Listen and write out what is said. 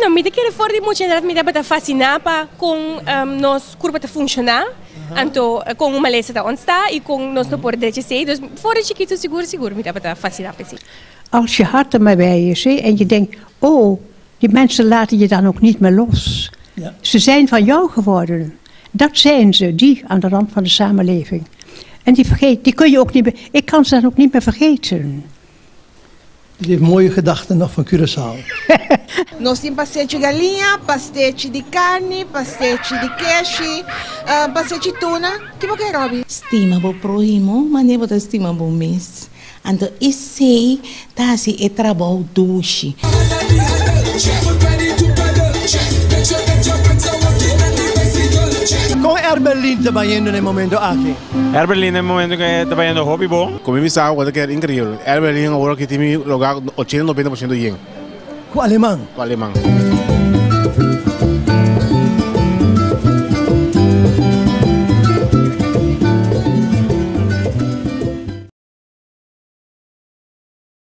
No, mi ta kere for di mucha edad mi tabata fasciná pa kon nos kurpa ta funshoná, anto kon un malesa ta ontstá i kon nos no por drecha esei. Dus for di chikitu sigur sigur mi tabata fasciná pa esei. Als je hart er maar bij is en je denkt, oh, die mensen laten je dan ook niet meer los. Ze zijn van jou geworden. Dat zijn ze, die aan de rand van de samenleving. En die vergeet, die kun je ook niet meer, ik kan ze dan ook niet meer vergeten. Dit heeft mooie gedachten nog van Curaçao. Nos tin pastechi galiña, pastechi di carni, pastechi di keshi, pastechi tuna. Ki bo ke, Robby? Stima bo prohimo manera bo ta stima bo mes. Anto esei ta hasi e trabou dushi. Kon Erberlin ta bayendo na e momento aki? Erberlin na e momento ke ta bayendo hopi bon. Ku mi bisa ku ta keda inkreibel. Erberlin awor aki tin mi loga ochenta, nobenta por siento yen. Ku aleman? Ku aleman.